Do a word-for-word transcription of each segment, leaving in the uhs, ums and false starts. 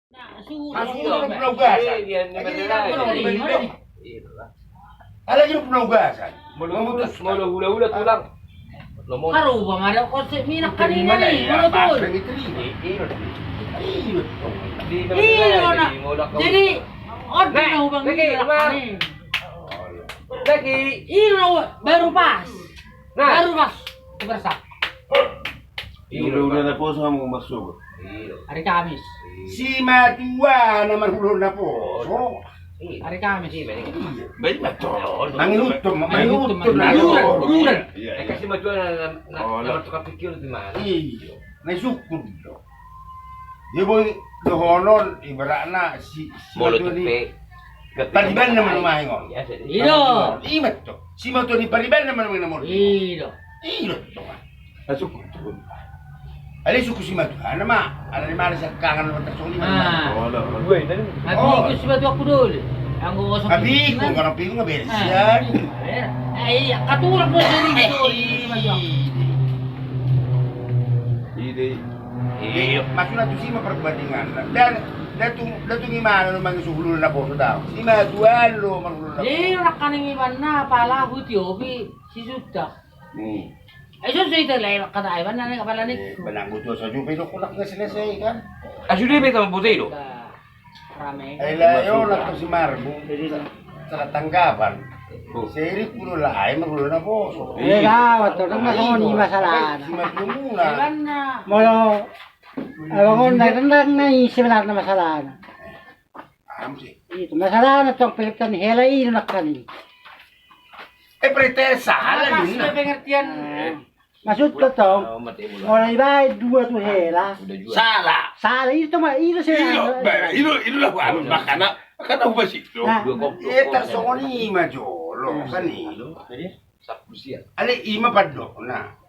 Nah, sudah. Sudah, sudah, sudah. Iya, iya, iya. Alai di penaugasan. Molo hula-hula tulang. Karuba ma da konsep minak kan ini nih, molo tulang. Iya, iya. Iya, nah. Jadi, on na hubang ini. Lagi. Iya, baru pas. Nah. Baru pas. Bersak. Iya, udah, udah ada poso kamu masuk. Hari Kamis. Simatuana marhulahula na poso. Hari Kamis. Baik, betul. Mangihuthon, mangihuthon. Uduran, uduran. Iya, iya. Kasih matuana na, na, na tukang pikir di mana? Iya. Na sukun do. Dia boi dohonon ibaratna si, si matuana i. Paribanna ma nuaeng on. Iya do. Ima do. Simatuana i paribanna ma nuaeng na molo. Iya do. Iya do. Alai sukun tu. Alai sukun simatuana ma. Alai mala siangkangan ma tarsongon i ma. Tapi ikut simatuaku dulu. Anggo osok. Tapi ikut, anggo pikun nga beres. Iya. Iya, katurak do jadi. Ide. Iya. Maksudna tusi ma perbandingan. Dan, dan tu, dan tu gimana lo mangiso hulu na poso tau. Simatuana lo marhulu na poso. Iya, rakkaning ibanna pala hutiopi si suta. Hmm. Ai so so ita lai kata ai banna ne kepala ni. Benang butuh sajupe do kunak nggak selesai kan. Ah, sudah beta butuh itu. Rame. Ai lai yo nak tu si marbu. Salah tanggapan. Seri kulo lai marhulu na poso. Iya, gawat to, kan masoni masalahna. Molo abang on na rendang na i sebenarna masalahna. Itu masalahna tong pelektan hela i do nakkan i. Eh, perintah salah ini. Pengertian. Maksudku tong, molo ibaen dua tu hela. Salah. Salah, itu ma, itu sih. Itu, itu lah, makana, makana ubah situ. Iya, tarsongon i ma jolo, kan i do. Alai ima pandokna.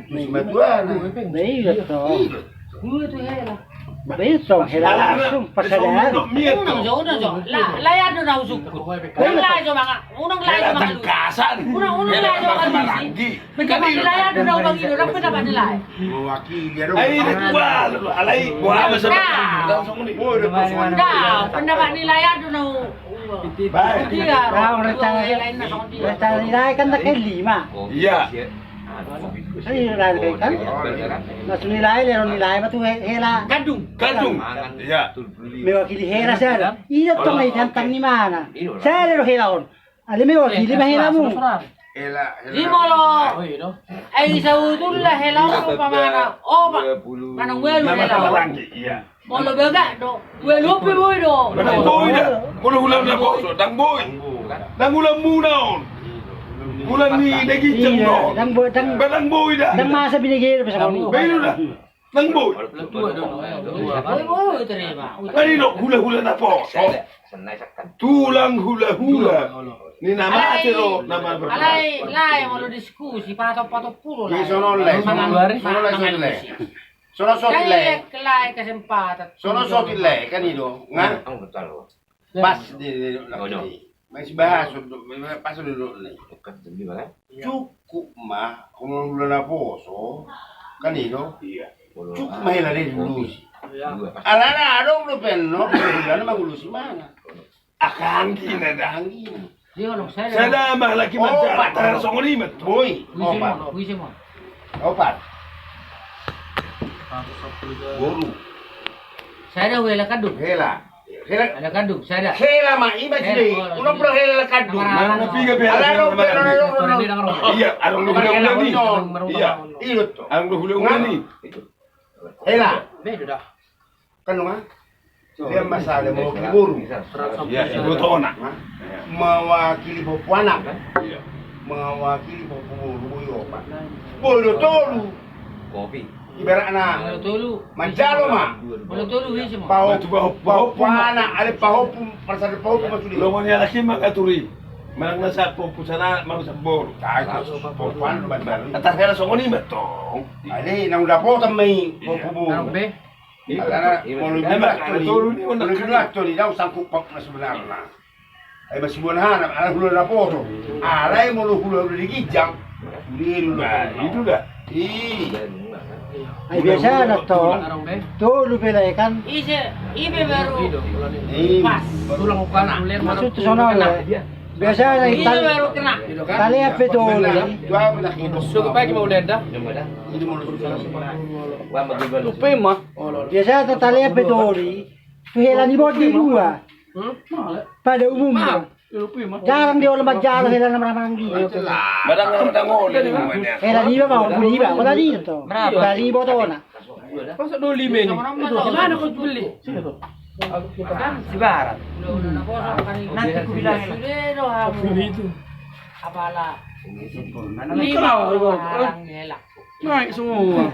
Tusi matuana. Iya, tong. Iya, tong, hela. Betul, hela langsung pasadaan. Unang jo, unang jo. Lah, lai ado na husungkun. Unang lai jo manga, unang lai jo manga. Unang, unang lai jo manga. Pendapat ni lai ado na hubang ido, pendapat ni lai. Mewakili ado. Ai, ini gua, alai gua masa. Nah, pendapat ni lai ado na. Baik. Rencana ni lai kan tak lima. Iya. Kan maksud ni lai, leho ni lai ma tu hela. Kandung. Kandung. Iya. Mewakili hela sada. Iya, tong, ai tantang ni mana? Sada do hela on. Alai mewakili ma helamu. Hela, hela. Di molo. Ai sautulna hela on umpamana. Oh, Pak. Manang ualu hela on. Iya. Molo bagak do, ualu pe boi do. Ndang boi da. Molo hula na poso, ndang boi. Ndang hula muna on. Hula ni daging do. Ndang boi, ndang. Ndang boi da. Ndang masa binege do pe sama. Boi do da. Ndang boi. Boi, boi, terima. Tadi do hula-hula na poso. Tulang hula-hula. Ni na mate do nama berperan. Alai, lai molo diskusi patok-patok pulo lai. Sono lai, sono lai, sono lai. Sono sotik lai. Lai kesempatan. Sono sotik lai, kan i do. Nga. Pas di, di, di. Masih bahas untuk, pas dulu nih. Cukup ma, kalau hula na poso, kan i do. Iya. Cukup ma hela di dulu. Alana adong do pe annon, hula na mangulusi mana. Anggi na da. Anggi na. Sada ma laki manjalo. Tarsongon i ma. Boi. Opat. Opat. Boru. Sada hela kandung. Hela. Hela. Hela kandung, sada. Hela ma, i ma sude. Unang pura hela kandung. Iya, adong do hula-hula ni. Iya. Iya. Adong do hula-hula ni. Hela. Bedo da. Kan ma? Dia masalah mewakili boru. Iya, ibu tona. Mewakili pahompu anak. Iya. Mewakili pahompu boru, boi opat. Boi do tolu. Kopi. Ibaratna. Boi do tolu. Manjalo ma. Boi do tolu, isi ma. Pahompu, pahompu anak, ale pahompu, parsada pahompu ma sude. Longon ni anak i ma katuri. Manang na sahat pahompu sana, manang sahat boru. Pahompu anak manjalo. Atar hela songon i ma tong. Ale, naung dapotan ma i, pahompu boru. Alana molo i bulan toni, molo i bulan toni, daong sangkut pahompu na sebenarna. Ai masibuan hana, ala hula na poso. Alai molo hula-hula di ginjang. Itu da. Ih. Ai biasana tong, tolu pe lae kan. Ise, ibe baru. Pas. Tulang upan, tulen, maksud tu sono, ya. Biasana i, talean pe tolu. Suka pagi mau lenda. Lupa, Ima. Biasana talean pe tolu. Tu hela ni bonding dua. Pada umumna. Jarang dia olo manjalo hela na marhahaanggi. Hela niba ma, ompu niba, kota dia to. Hela ni ibotona. Masa dua lima ini? Di mana kau beli? Di barat. Nanti ku bilang. Apala. Lima orang hela. Naik semua.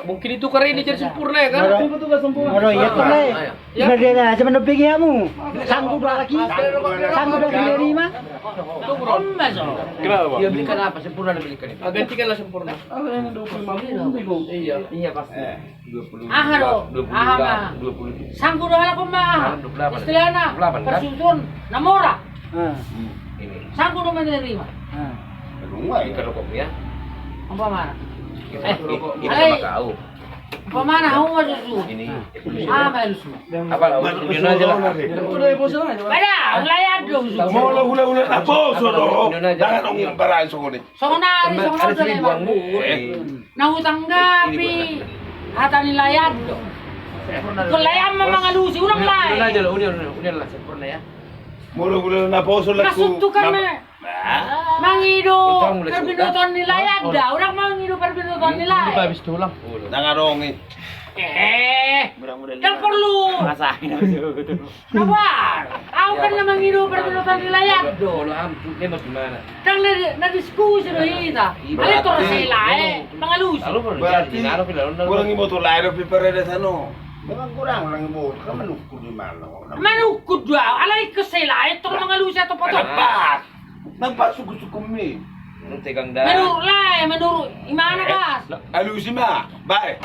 Mungkin itu karena ini jadi sempurna ya kan? Ora, iya tuh, Le. Ina dia na, cuma nepi hamu. Sanggup dua lagi. Sanggup dua lagi lima. Kenapa? Dia belikan apa? Sempurna dia belikan itu. Ah, gantikanlah sempurna. Iya. Iya, pasti. Aha do, aha ma. Sanggup do halak on ma aha. Istilahna parsusuon na mora. Sanggup do menerima. Umpamana. Eh, alai. Umpamana hamu ma susu. Aha ma alusmu? Pada, hula-hula do susu. Molo hula-hula na poso do. Jangan ngomong barang songoni. Songon ari, songon ari do. Na hutanggapi hata ni lae an do. Ingkon lae an ma mangalusi, unang lae. Molo hula-hula na poso laku. Maksudhu kan mangido parbinotoan ni lae an da, unang mangido parbinotoan ni lae. Nang adong i. Eh, nang porlu. Na boha, au kan na mangido parbinotoan ni lae an do. Ndang na, na diskusi do hita. Alai tor sai lae mangalusi. Berarti kurang iboto lae dope paredes an on. Memang kurang, kurang iboto, kan manungkun do i ma. Manungkun do au, alai ingkon sai lae tor mangalusi atau potong. Pas. Nang pas sungkun-sungkunmi. Menurut lae, menurut imana pas. Alusi ma, bae.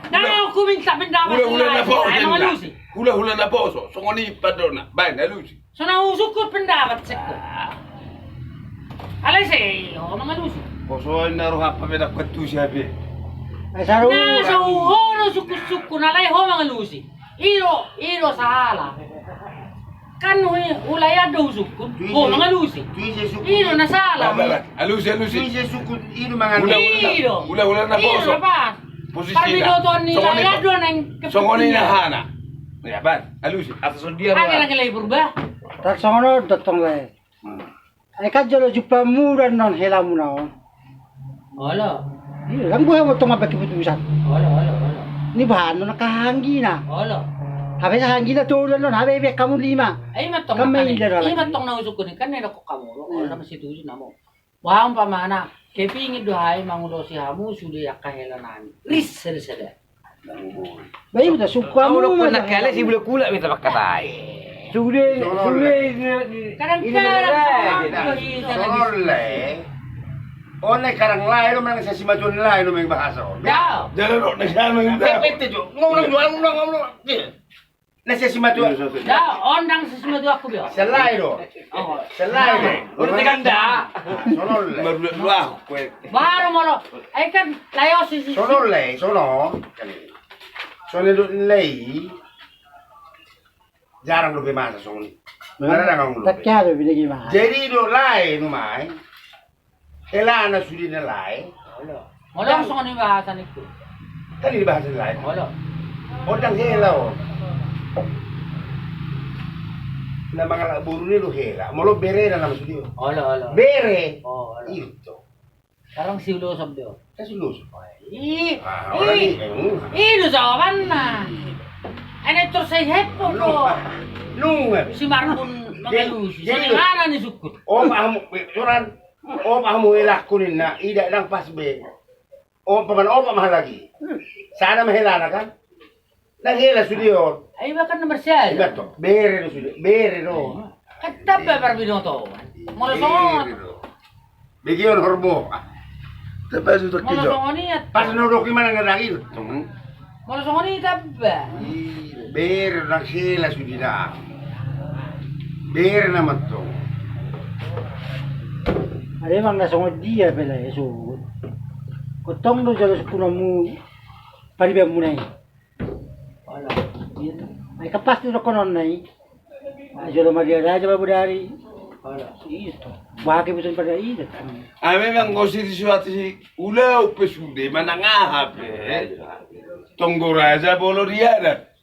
Nang au huminta pendapat lae, mangalusi. Hula-hula na poso, songon i pandokna, baen alusi. So na husungkun pendapat sekko. Alai sai ho mangalusi. Poso na roha pe dapot tu siape. Na so ho do sungkun-sungkun, alai ho mangalusi. I do, i do sahala. Kan hula-hula do husungkun, ho mangalusi. I do na sahala. Alusi, alusi. I do mangalusi. I do. Hula-hula na poso. Posisi parbinotoan ni lae an do naeng. Songon i na hana. Ya, baen alusi. Asa songon dia. Ake lagi lae Purba. Tak songon on tong lae. Ai kan jolo jumpangmu do annon helamuna on. Olo. Iya, ndang boi hamu tong mambaen keputusan. Olo, olo, olo. Ni bahan non angka hahaanggina. Olo. Hape hahaanggina tolu annon, hape ibaen hamu lima. Ai ima tong na husungkun i kan na nidok hamu. Olo, na masituju nama. Bah, umpamana kepingin do hami mangulosi hamu sude angka hela nami. Ris, ris, ris. Bah, ima da sungkun hamu. Au do pernah kali si bule kulak minta pakatai. Sude, sude. Kadang-kadang. Songon on lae. On lae, kadang lae do manang sasi matuan lae do main bahasa on. Jalan rok na sana. Ngomong jual, ngomong, ngomong. Na sasi matuan. Da, on ndang sasi matuanku be. Sian lae do. Sian lae do. Songon on lae. Baru molo. Ai kan lae on sisi. Songon on lae, songon on. Songon on lae. Jarang dope masa songon i. Jarang dope. Jadi do lae nuaeng. Helana sude na lae. Olo. Molo songon i bahasa ningku. Kan i bahasa ni lae. Olo. On ndang hela on. Na mangalap boru ni do hela. Molo berena nama sude on. Olo, olo. Bere. Olo. Ito. Sekarang siulosan do. Kan siulosan. I, i do jawabanna. Ene tor sai heppo do. Nunga. Si Markun mangalusi. Jadi mana ni sungkun. Om amu, soran. Om amu helakku ninna, ida ndang pas be. Om paman, om paman lagi. Sada ma helana kan? Ndang hela sude on. Ai bahkan nomor sia. Iba to, bere do sude, bere do. Kan tamba parbinoto. Molo songon. Bere do. Begion horbo. Tamba sude. Molo songon i. Pas no doki mana ngadagil. Molo songon i tamba. Bere nang hela sudena. Bere nama tong. Ada emang na songon dia pe lae, so. Gotong do jolo sumpunonmu paribanmuna i. Ai kan pasti dohononna i. Ai jolo ma dia raja ma bodari. Iya to. Bage buton pada i do. Ai memang gosip di suatu si ulaon pe sude manang aha pe. Tonggo raja molo di adat.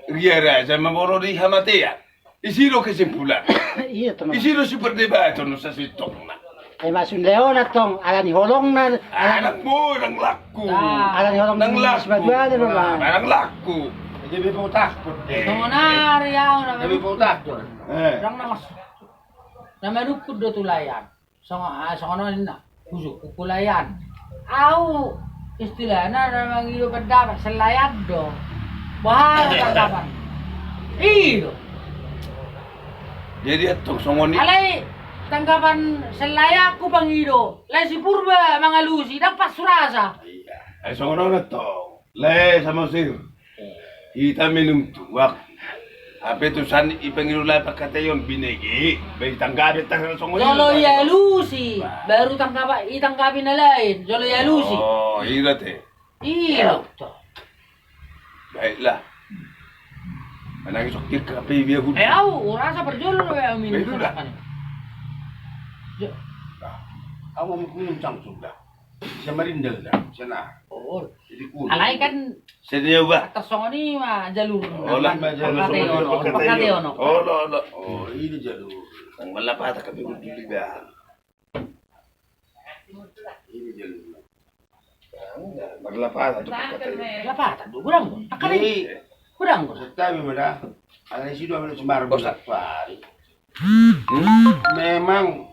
Ria raja ma molo di hamatean. Isi do kesimpulan. Iya to. Isi do siperdebaton sasintongna. Ai masuk leona tong, ala ni holongna, ala ni holongna. Nang laku. Ala ni holongna nang laku. Nang laku. Jadi bebau takut. Songon ari au na bebau takut. Dang na mas. Na manungkun do tu layan. Songon, ah, songon on ninna. Husungkun tu layan. Au istilahna na mangido pendapat sian layan do. Boha tanggapan? I do. Jadi antong songon i. Alai tanggapan sian layanku pangido. Lae si Purba mangalusi, dang pas hurasa. Iya. Ai songon on antong. Lae Samosir. Hita minum tuak. Hape tusan i pangido lae pangkataion binege, baen itanggapi tanggapan songon i. Jolo ialusi, baru tanggapi, itanggapi na lain, jolo ialusi. Oh, ira te. Ira to. Baiklah. Manang isok tirka pe ibia hulu. Eh, au, urasa parjolo do au minum. Baiklah. Au mau minum cang sudah. Samarinda da, sana. Oh. Jadi kun. Alai kan. Sini ya, Bah. Atas songon i ma jalur. Olah ma jalur. Pangkataion. Pangkataion. Olah, olah. Oh, ini jalur. Nang malapata kami guduli ba. Ini jalur. Malapata tu pangkataion. Lapata tu gudang. Akali. Gudang. Setabi mana? Ada sido ada semar. Bosan. Memang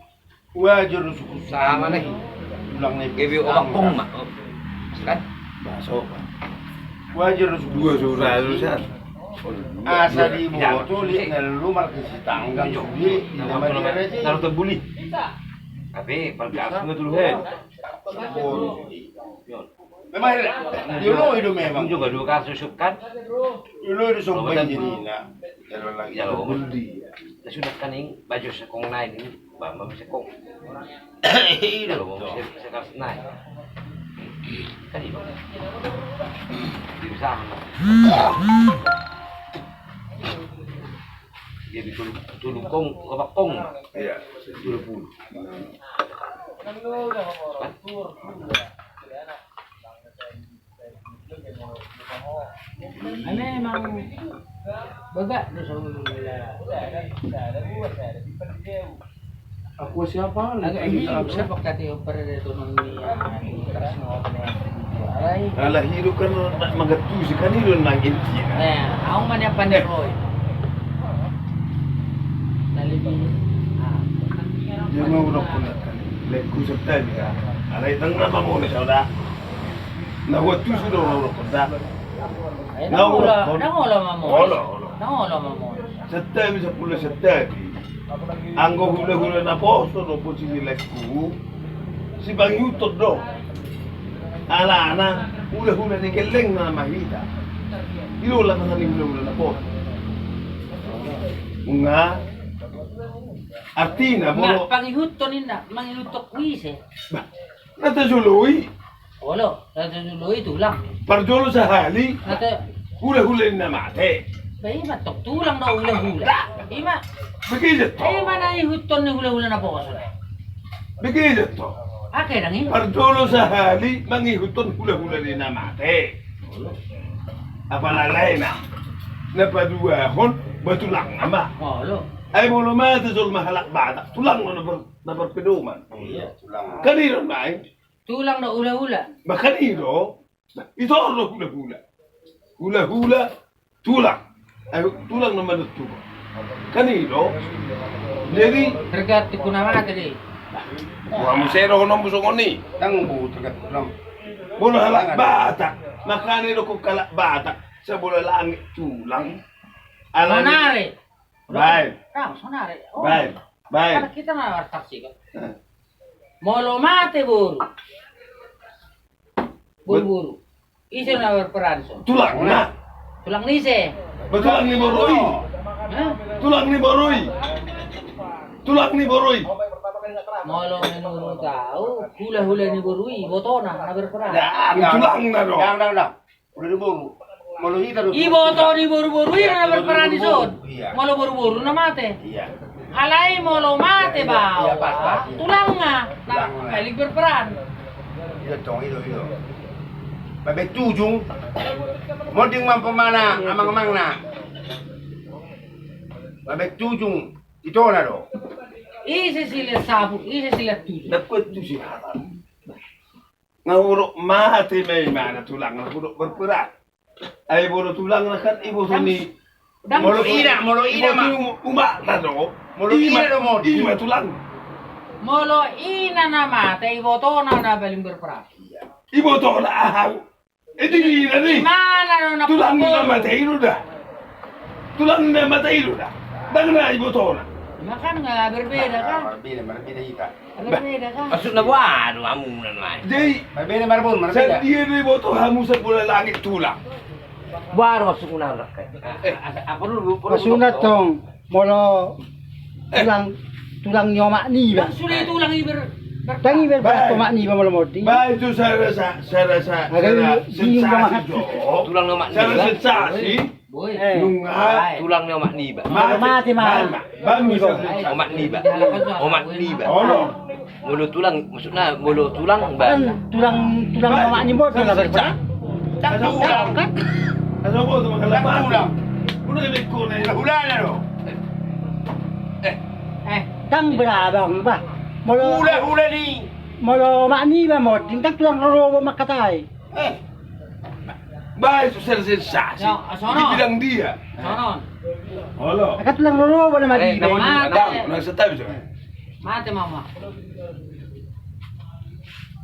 wajar do suku sama nih. Tulang nih. Gabe obat pong ma. Kan? Baso. Wajar do suku. Dua surat. Asa diboto li na lu markisi tanggang di nama dia resi. Taruh tebuli. Tapi pergas nggak dulu he. Memang dia lo hidup memang. Juga dua kasus kan. Dia lo hidup sombong jadi na. Jalo lagi. Jalo. Dia sudah kan ini baju sekong lain ini, bamba sekong. Iya. Kalau mau bisa sekarang naik. Kan itu. Di usaha. Jadi tulu, tulu kong, apa kong? Iya. Tulu pulu. Kan? Memang bagak do songon. Aku siapa? Agak ini siapa kata yang pernah itu nang ni. Ala hidup kan manggatusi kan hidup nang inti. Eh, au mana pandai boy. Dia mau udah pun kan. Lekku serta dia. Ala itu nama mau ni saudara. Na huantusi do na hudok da. Na hudok. Ndang olo mamora. Olo, olo. Ndang olo mamora. Santabi sampulu santabi. Anggo hulahula naposo do posisi lekku. Sipangihuthon do. Alana hulahula ni gellengna ma hita. I do lapasan ni hulahula naposo. Nga artina molo pangihuthon ninna, mangihuthon ku ise. Bah. Na tajoloi. Olo, na tajoloi tulang. Parjolo sahali. Hulahula ni na mate. Ba ima tong tulang do hulahula. Ima. Begitu tong. Ima na ihuthon ni hulahula naposo. Begitu tong. Ake dang ima. Parjolo sahali mangihuthon hulahula ni na mate. Apala lae na. Na paduahon ba tulang nama. Olo. Ai molo mate jolma halak Batak, tulang nama na parpedoman. Iya, tulang. Kan i do ma i. Tulang do hulahula. Bah kan i do. Ito do hulahula. Hulahula tulang. Ayo tulang nama do tulang. Kan i do. Jadi tergantung na mate dei. Wah muse do hononmu songon i. Tanggu tergantung. Bola halak Batak. Makana do kok halak Batak. Sabola langit tulang. Sonari. Baik. Baik. Baik. Kan hita na artasi kan. Molo mate boru. Boru-boru. Ise na berperan so? Tulang na. Tulang ni ise? Tulang ni boru i. Tulang ni boru i. Tulang ni boru i. Molo menurut au, hulahula ni boru i, ibotona na berperan. Ndang, ndang, ndang. Ndang, ndang, ndang. Hulahula ni boru. Molo hita do. Iboto ni boruboru i na berperan dison. Molo boruboru na mate. Alai molo mate baoa, tulangna na paling berperan. Iya tong, i do, i do. Baen tujung. Monding ma umpamana amang-amangna. Baen tujung. Itona do. Ise silean saput, ise silean tujung. Ndang kuat tu si hata. Nga hudok mate ma imana, tulangna hudok berperan. Ai molo tulangna kan iboto ni. Molo ina, molo ina ma. Umakna do. Molo ina do modi. Ima tulang. Molo ina na mate, ibotona na paling berperan. Ibotona aha. Edi ina ni. Imana do na. Tulang na mate i do da. Tulang na mate i do da. Ndang na ibotona. Makana nga berbeda kan. Berbeda, berbeda hita. Maksudna boha do hamuna nuaeng? Jadi, marbeda, marbeda. Sadia do iboto hamu sian bola langit tulang? Boha do maksudmuna, Rak? Maksudna tong molo tulang, tulang ni omak niba. Ndang i berperan omak niba molo monding. Baen tu sada, sada, sada sensasi do. Tulang ni omak niba. Sada sensasi. Nunga tulang ni omak niba. Mate ma. Omak niba. Omak niba. Molo tulang, maksudna molo tulang ba. Tulang, tulang omak niba. Tulang. Tulang. Hulahula do. Ndang berabang bah. Molo hulahula ni. Molo omak niba monding, ndang tulang rorobot mangkatai. Baen tu sada sensasi. Di bidang dia. Sonon. Olo. Angka tulang rorobot na mate. Mate ma umak.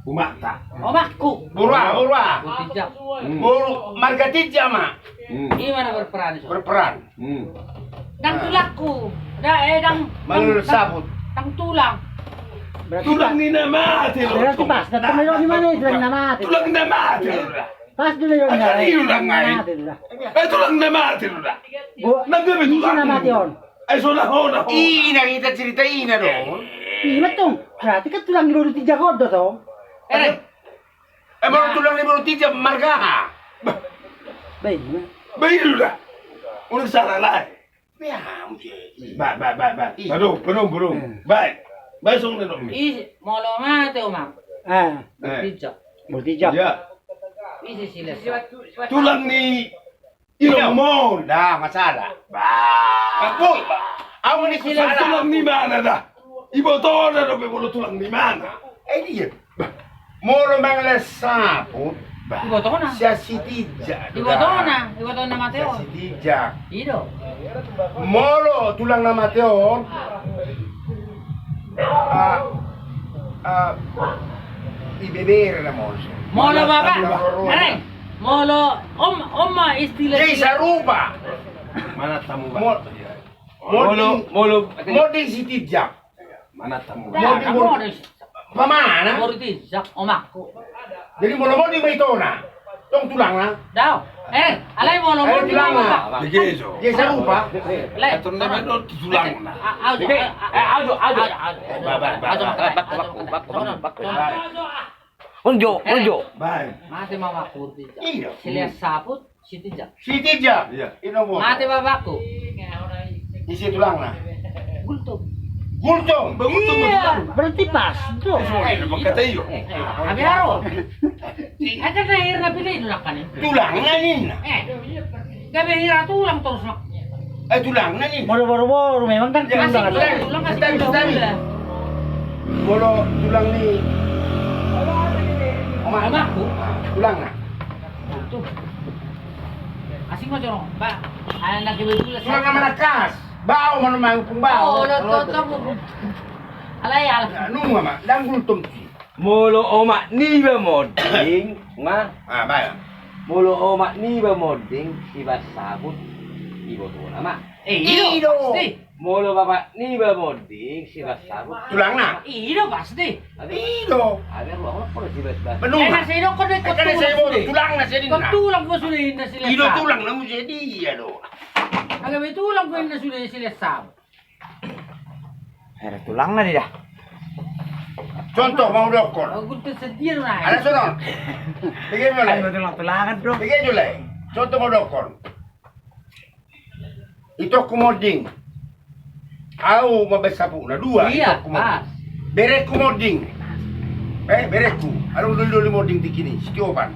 Umakta. Omakku. Boru aha, boru aha? Boru Tinjak. Boru marga Tinjak ma. Ima na berperan. Berperan. Ndang tulangku. Ndang, eh, ndang. Manurut saput. Ndang tulang. Tulang ni na mate do. Berarti pas, ndang tulang ni mana, tulang ni na mate. Tulang ni na mate do da. Pas do na mate do da. Eh, tulang ni na mate do da. Ndang gabe tulang. Ise na mate on? Eh, so na ho, na ho. Ina, ita cerita ina do. Ima tong. Berarti kan tulang ni boru Tinjak on do tong. Eh. Eh, molo tulang ni boru Tinjak marga aha? Bah. Bah, ima. Bah, i do da. Unang sala lae. Bah, bah, bah, bah. Badong, badong, badong. Baen. Baen songon na didok. Molo mate omak. Boru Tinjak. Boru Tinjak. Ise silean saput? Tulang ni Inongmon. Ndang masalah. Bah. Bah. Au ni silean saput. Tulang ni mana da? Ibotona dope molo tulang ni mana. Eh, dia. Bah. Molo mangalehon saput. Bah. Ibotona. Sian si Tinjak. Ibotona. Ibotona mate on. Sian si Tinjak. I do. Molo tulang na mate on. Ah, ah, ibebere na molo. Molo bapa. Molo Om, om ma istilah. Jadi sarupa. Mana tamu, Bang? Molo, molo, molo di si Tinjak. Mana tamu? Molo di, molo di. Pamana? Molo di Tinjak, omakku. Jadi molo, molo di ma itona. Tong tulangna. Dao. Eh, alai molo, molo di tulangna. Jadi sarupa. Alai. Atur nama do tulangna. Ajo, ajo, ajo. Baba, baba. Onjo, onjo. Baen. Mate ma omakku. Iya. Silean saput, si Tinjak. Si Tinjak. Iya. Mate bapakku. Ise tulangna? Gultom. Gultom. Iya. Berarti pas. Tuh. Kata iyo. Abi haro. Ada daerah pilih dulu kan ini. Tulangna ninna. Eh. Gabe hira tulang torus, Mak. Eh, tulangna ninna. Molo boru-boru memang kan tulang. Molo tulang ni omakku. Tulangna. Asing ma jorong, Pak. Anak ibu tulang. Tulangna manangkas. Bao, manu mangkung bao. Oh, lo totong. Alai, alai. Nunga ma, ndang Gultom. Molo omak niba monding ma. Molo omak niba monding, sibaen saput, ibotona ma. I do. Molo bapak niba monding, sibaen saput, tulangna. I do pasti. I do. Ada ruang apa sibaen saput? Benar. Tulangna jadi. Tulang. Muse dia do. Ada be tulang, sibaen saput. Hera tulangna di da. Contoh ma hudokkon. Ala sonon. Bege jo lae. Bege jo lae. Contoh ma hudokkon. Itongku monding. Au mambaen saputna dua. Itongku monding. Berengku monding. Eh, berengku. Adong doli-doli monding tingki i, Sitiopan.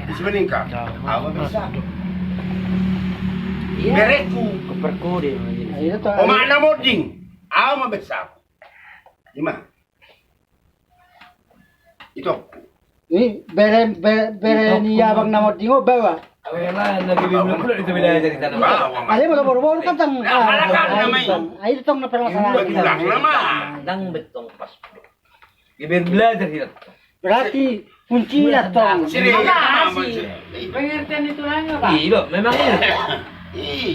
Di Simaningkalang. Au mambaen saput. Berengku. Omakna monding. Au mambaen saput. Ima. Itongku. Ni bere, bere, bere ni abang na monding on bawa. Awe lah, lagi bimbel pula itu beda dari tanah. Ayo, boru-boru kan tang. Ayo tong na permasalahan. Tang betong pas. Dia biar belajar dia. Berarti kuncina tong. Pengertian itu nanya, Pak. Iya, memang iya.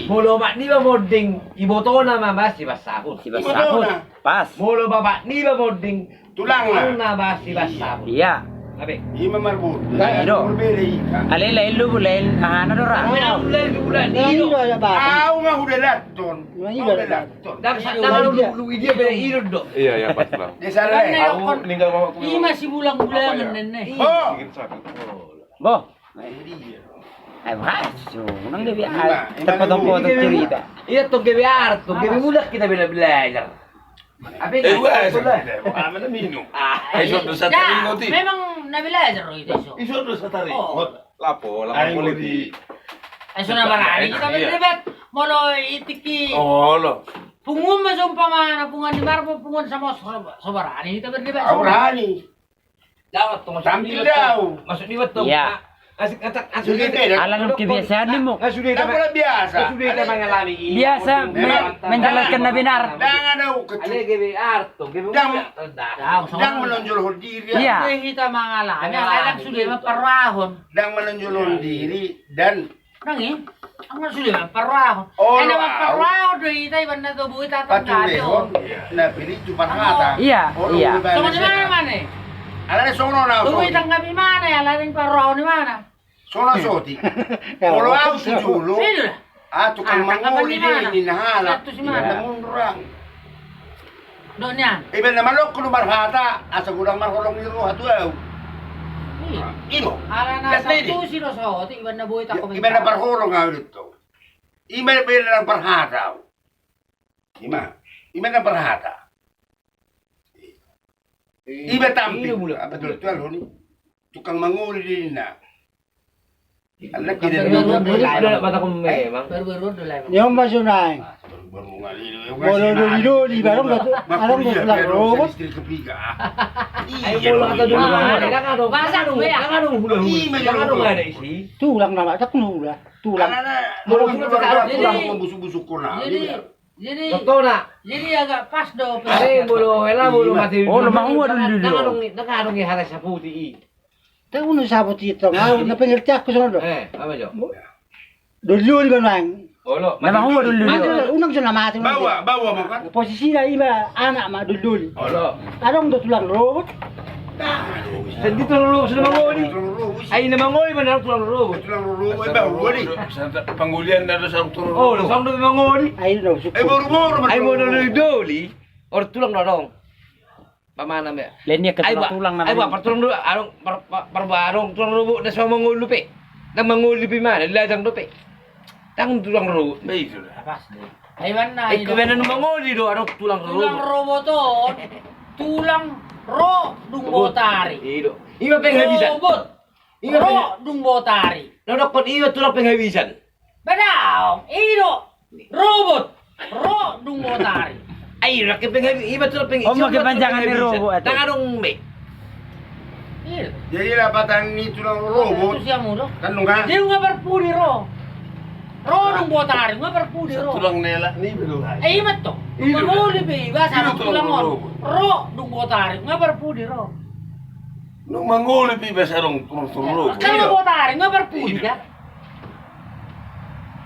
Molo omak niba monding, ibotona ma, Mas, ibas saput. Ibotona. Pas. Molo bapak niba monding, tulangna. Tulangna, Mas, ibas saput. Iya. Ima marbut. Alai lain lubu lain ahana do ra. Lain lubu lain. Au ma hudalathon. Hudalathon. Dang sa tangan lubu dia be idon do. Iya, iya, pas lah. Desa lain. Ima si bulang-bulangan nenne. Oh. Boh. Ai bah, so nang dia biar terpotong-potong cerita. Iya tong gabe arto, gabe mulak kita bela belajar. Apa ini? Eh, wah, apa na minum? Ah, iso dosa taringot i. Memang na belajar itu iso. Iso dosa taringot. Lapo, lapo politik. Iso na barani kita berdebat. Molo itiki. Olo. Punguan ma seumpamana, punguan di Marbo, punguan sama so barani kita berdebat. Barani. Tampil dau. Maksud ni betul. Iya. Asik kata asik. Ala dong kebiasaan ni mo. Sudah biasa. Sudah kita mengalami ini. Biasa menjelaskan na benar. Dang ada kecu. Ada G B R tuh, G B R. Dang menonjolhon diri. Iya. Kita mengalami. Ala dang sudah memperwahon. Dang menonjolhon diri dan Nang i, anggo sude ma parrohahon. Olo, ai na ma parrohahon do hita, iban na tubu hita tanggapi on. Na pilitu parhata. Iya, iya. Songon i ma na mane. Alana songon on au. Tubu hita tanggapi ma na, alana i parrohahon i ma na. Songon on soti. Molo au tu jolo. Tukang mangoli do i ninna halak. Iban na mundurang. Dok nian. Iba na malongkon do marhata asa godang marholong ni roha tu au. Iya. Ido. Ala na satusi do saotik iba na boi tako. Iba na parholong au do tong. Iba na parhata au. Ima. Iba na parhata. Iba tampil. Apa tu tuan honi? Tukang mangoli do ninna. Ni on ma so naeng. Molo doli-doli barang do, barang do tulang robot. Tulang nama tak hula. Tulang. Jadi agak pas do. Molo mahua doli-doli. Ndang adong i hata saputi i. Tahu nu sapu titong, au na pengertianku songon do. Eh, apa jo? Doli-doli ma nuaeng. Olo, na mahua doli-doli. Unang jo na mate. Bawa, bawa bukan? Posisina iba anak ma doli-doli. Olo. Adong do tulang robot. Sandi tulang robot sudah mangoli. Ai na mangoli mana tulang robot. Tulang robot bawa di. Panggolian na do sang tulang robot. Olo, sang do mangoli. Ai do. Ai boru-boru. Ai molo doli-doli. Or tulang do adong. Pamana me. Lenia ke tulang, tulang nama. Ai ba partulang do adong, par, par, par ba adong tulang robot na so mangolu pe. Ndang mangolu pe mana, lajang dope. Ndang tulang robot. Ai mana? Ai iba na nu mangoli do adong tulang robot. Tulang robot on. Tulang ro dung botari. Ido. Iba penghabisan. Robot. Ro dung botari. Na dokkon iba tulang penghabisan. Badaong, ido. Robot. Ro dung botari. Ai, rakke penghabisan, iba tulang penghabisan. Om ke panjangan ni robot. Ndang adong be. Jadi lapatan ni tulang robot. Kan nunga. Dia nunga parpudi ro. Ro dung botari, nunga parpudi ro. Tulang nela ni belum. Eh, ima to. Mangoli pe iba sa tulang on. Ro dung botari, nunga parpudi ro. Nung mangoli pe iba sa adong tulang robot. Kan nunga botari, nunga parpudi kan?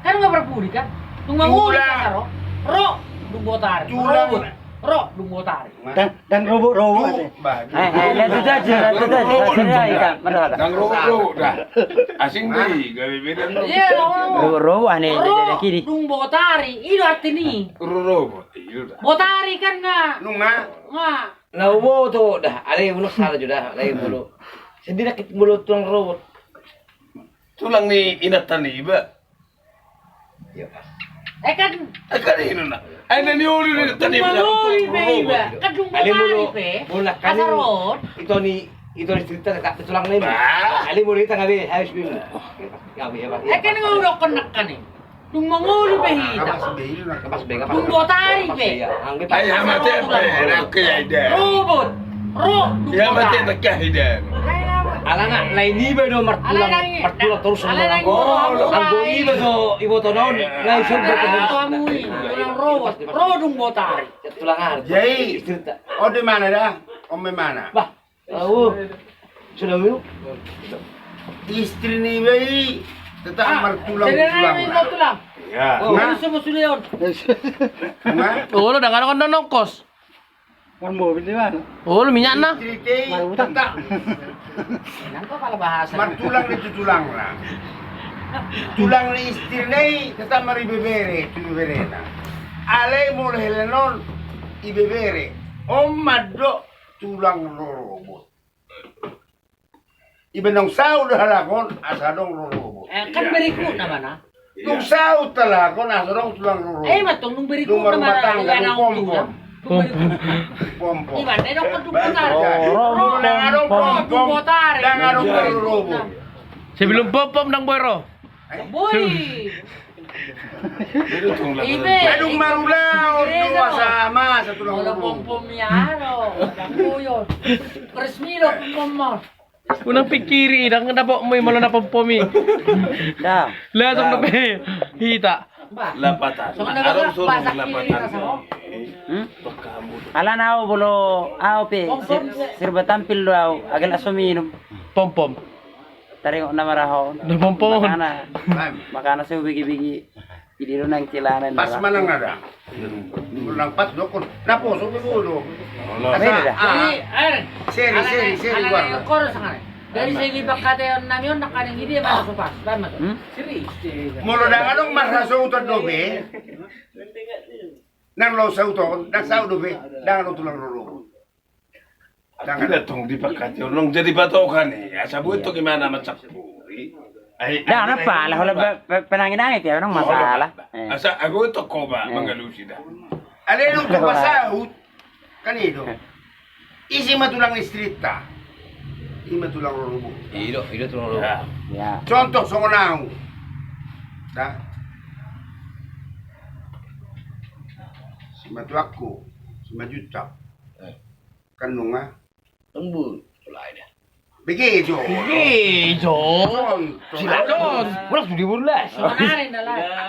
Kan nunga parpudi kan? Nung mangoli pe iba sa ro. Ro dung botari. Ro dung botari. Ndang robot-robot. Eh, eh, lihat itu aja, lihat itu aja. Hasilnya ikan, mana ada? Ndang robot-robot dah. Asing di, gawe beda. Iya, robot-robot aneh. Ro dung botari, ido artini. Robot, ido dah. Botari kan nga. Nunga. Nga. Na uboto da, alai unang sala jo da, alai molo. Sendiri kita molo tulang robot. Tulang ni inanta niba. Iya, pas. Eh, kan. Eh, kan ini na. Eh, na ni uli ni tadi. Mangoli pe iba. Kadung mangoli pe. Bola kan. Asarot. Ito ni, ito ni cerita tak tulang ni. Bah. Ali muli tangah be, habis bin. Ya, ya, ya. Eh, kan ngau dokon nak kan ni. Dung mangoli pe hita. Dung botari pe. Ai, ama te, eh, enak ya, ide. Robot. Ro, dung botari. Ya, ama te, enak ya, ide. Alana, lain iba do martulang, martulang torus. Alana, anggo iba do, iboto na on, lain sombong. Tulang robot. Ro, dung botari. Tulang ari. Jadi, on di mana da? On di mana? Bah. Au. Sudah, Wi. Istri niba i tetap martulang-tulang. Iya. Nah. Olo, dang adong nongkos. Kan mobil di mana? Olo, minyakna. Istri te i tetap martulang di tu tulangna. Tulang ni istri na i tetap maribebere tu ibeberena. Alai molo hela on ibebere. On mandok tulang rorobot. Iba naung saut do halak on asa adong rorobot. Eh, kan berikutna mana? Dung saut halak on asa adong tulang rorobot. Eh, ima tong dung berikutna mana? Dung marumah tangga, dung pompom. Pompom. Ima na didok dung botari. Dung adong pompom, dung adong rorobot. Sebelum pompom ndang boi ro. Boi. Ibe. Adong marulaon do asa masa tulang rorobot. Pompom ya ro. Resmi do pompom. Unang pikiri, ndang dapotmu i molo na pompom i. Langsung dope hita. Lapatan. Adong suruh lapatan. Alana au molo au pe serba tampil do au, agal aso minum. Pompom. Taringot na maraho. Na pompom. Makana, makana so bigi-bigi. Jadi do nang celana. Pas manang ada. Nang pas dokon. Na poso pe bodo. Beda da. Seri, seri, seri. Dari segi pangkataion nami on nangkaning i dia marhasohuton. Molo ndang adong marhasohuton dope. Nang laho saut on, ndang saut dope. Ndang adong tulang rorobot. Ndang adong di pangkataion on, jadi patokan i asa boi tong imana mansapuri. Ndang na pala holan penangi-nangi pe ndang masalah. Asa boi tong ho ba mangalusi da. Alai dung pasaut kan i do. Ise ma tulang istrinta? Ima tulang rorobot. I do, i do tulang rorobot. Contoh songon au. Simatuangku, Simanjuntak. Kan nunga. Tembur. Mulai dah. Begejo. Begejo. Silaon. Ulas tu di burlas.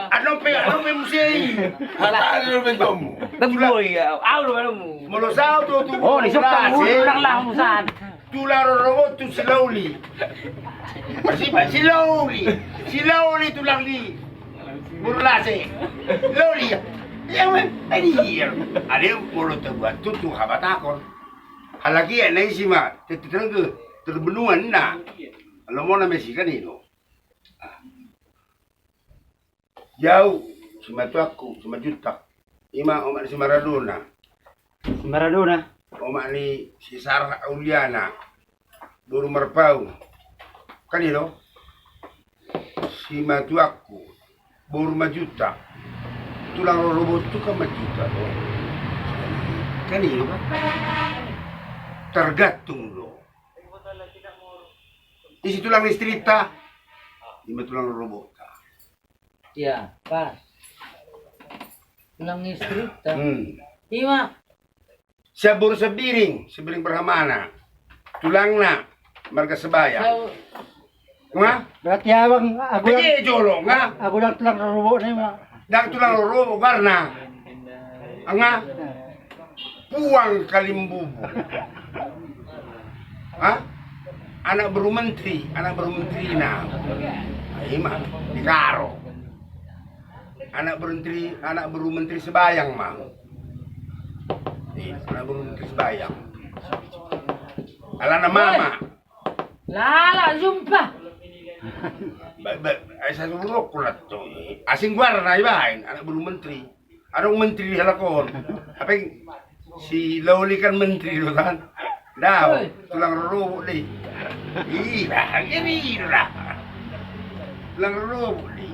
Adong pe, adong pe muse i. Hata adong pe gomu. Tembur ya. Au lo kamu. Molo saut tu. Oh, ni sok tembur nang lah musan. Tulang rorobot tu Silauli. Silauli. Silauli tulang ni. Burlase. Lauli. Ia men. Ai dia. Ada molo tabuat tu tu habatahon. Halak i na isi ma, teteteran ke, terbenuan na. Kalau mau nama isi kan itu. Jau, Simatuangku, Simanjuntak. Ima omak ni si Maradona. Si Maradona. Omak ni si Sarah Auliana. Boru Marpaung. Kan itu. Simatuangku. Boru Manjuntak. Tulang rorobot tu kan Manjuntak do. Kan i do kan. Tergantung do. Isi tulang istrinta. Ima tulang rorobotta. Iya, pas. Tulang istrinta. Ima. Sian boru Sembiring, Sembiring Perhamana. Tulangna marga Sebayang. Nga? Berarti abang, aku ndang, jolo nga? Aku ndang tulang rorobot ni ma. Ndang tulang rorobot goarna. Nga? Puang Kalimbubu. Ha? Anak boru menteri, anak boru menterina. Ima di Karo. Anak boru menteri, anak boru menteri Sebayang ma. Anak boru menteri Sebayang. Alana mama. Lala jumpa. Ba ba ai satu buruk kulat tu. Asing goarna ibaen anak boru menteri. Adong menteri di halak on. Apa yang Si Lauli kan menteri do kan. Dao, tulang rorobot do i. Ira, ira. Tulang rorobot do i.